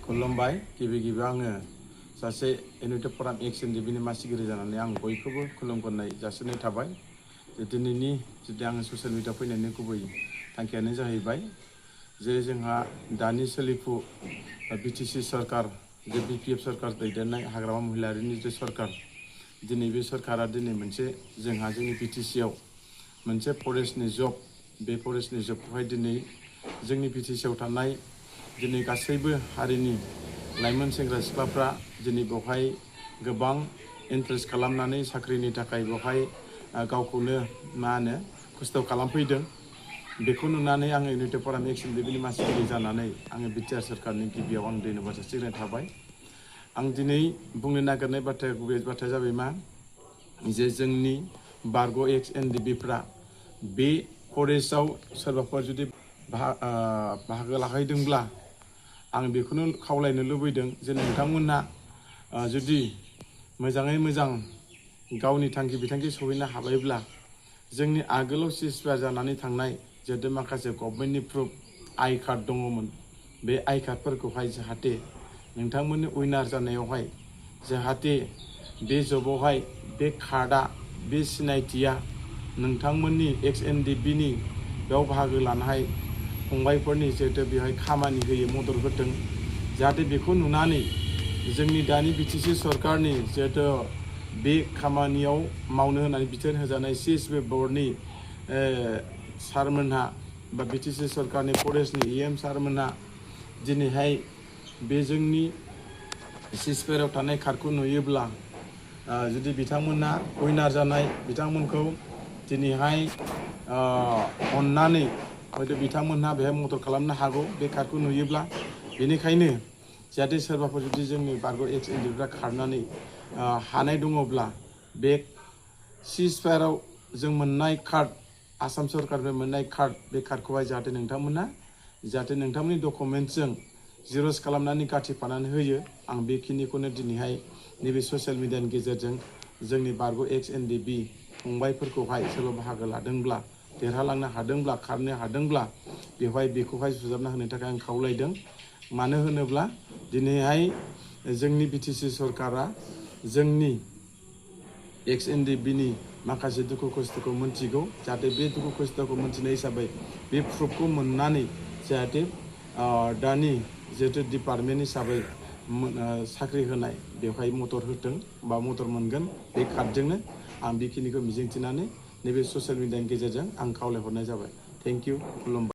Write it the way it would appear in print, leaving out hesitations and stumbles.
खुलुमबाय गिबि गिबि आङो सासे इउनाइटेड फराम एक्स एनडिबिनि मासिगिरि जानानै आं बयखौबो खुलुमगोरनाय जासिनाय थाबाय। दिनैनि आङो ससियेल मिडियाआव फैनायनि गुबै थांखियानो जाहैबाय जे जोंहा दानि सोलिफु बिटिसि सरकार जे बिपिएफ सरकार दैदेननाय हाग्रामा महिलारिनि जे सरकार दिनै बे सरकारा दिनै मोनसे जोंहा जोंनि बिटिसिआव मोनसे फरेस्टनि जब बे फरेस्टनि जबखौहाय दिनै जोंनि बिटिसिआव थानाय दिनै गासैबो हारिनि लाइमोन सेंग्रा सिख्लाफ्रा दिनै बेवहाय गोबां इन्ट्रेस्ट खालामनानै साख्रिनि थाखाय बेवहाय गावखौनो खस्थ' खालामफैदों। बेखौ नुनानै आङो इउनाइटेड फराम एक्स एनडिबिनि मासिगिरि जानानै आङो बिटिआर सरकारनि गिबियाव आं धन्यबाद जासिग्रोनाय थाबाय। आं दिनै बुंनो नागिरनाय गुबै बाथ्राया जाबाय मा जे जोंनि बारग' एक्स एनडिबिफ्रा बे फरेस्टआव सोरबाफोर जुदि बाहागो लाहैदोंब्ला आं बेखौनो खावलायनो लुबैदों जे नोंथांमोनहा जुदि मोजाङै मोजां गावनि थांखि बिथांखि सहैनो हाबायब्ला जोंनि आगोलाव सिसपायार जानानै थांनाय जिहेतु माखासे गभर्नमेन्टनि प्रुफ आइ कार्ड दङमोन बे आइ कार्डफोरखौहाय जाहाथे नोंथांमोननि उइनार जानायावहाय जाहाथे बे जबावहाय बे कार्डआ बे सिनायथिया नोंथांमोननि एक्स एनडिबिनि बेयाव बाहागो लानाय फंबायफोरनि जिहेतु बेवहाय खामानि होयो मदद होथों। जाहाथे बेखौ नुनानै जोंनि दानि बिटिसि सरकारनि जिहेतु बे खामानियाव मावनो होनानै बिथोन होजानाय सिएसपि बर्डनि सारमोनहा बा बिटिसि सरकारनि फरेस्टनि इएम सारमोनहा दिनैहाय बे जोंनि सिसपायाराव थानाय कार्डखौ नुयोब्ला जुदि बिथांमोना उइनार जानाय बिथांमोनखौ दिनैहाय अननानै हयथ' बिथांमोनहा बेहाय मदद खालामनो हागौ बे कार्डखौ नुयोब्ला। बेनिखायनो जाहाथे सोरबाफोर जुदि जोंनि बारग' एक्स एनडिबिफ्रा खारनानै हानाय दङब्ला बे सिसपायाराव जों मोननाय कार्ड आसाम सरकारनिफ्राय मोननाय कार्ड बे कार्डखौहाय जाहाथे नोंथांमोननि डकुमेन्ट्सजों जिर'क्स खालामनानै गाथिफानानै होयो। आं बेखिनिखौनो दिनैहाय नैबे ससियेल मिडियानि गेजेरजों जोंनि बारग' एक्स एनडिबि फंबायफोरखौहाय सोरबा बाहागो लादोंब्ला देरहालांनो हादोंब्ला खारनो हादोंब्ला बेखौहाय सुजाबना होनो थाखाय आं खावलायदों। मानो होनोब्ला दिनैहाय जोंनि बिटिसि सरकारा जोंनि एक्स एनडिबिनि माखासे दुखु खस्थ'खौ मोनथिगौ। जाहाथे बे दुखु खस्थ'खौ मोनथिनाय हिसाबै बे प्रुफखौ मोननानै जाहाथे दानि जिहेतु डिपार्टमेन्ट हिसाबै साख्रि होनाय बेवहाय मदद होथों बा मदद मोनगोन बे कार्डजोंनो। आं बेखिनिखौ मिजिंथिनानै नैबे ससियेल मिडियानि गेजेरजों आं खावलायहरनाय जाबाय। थेंक इउ, खुलुमबाय।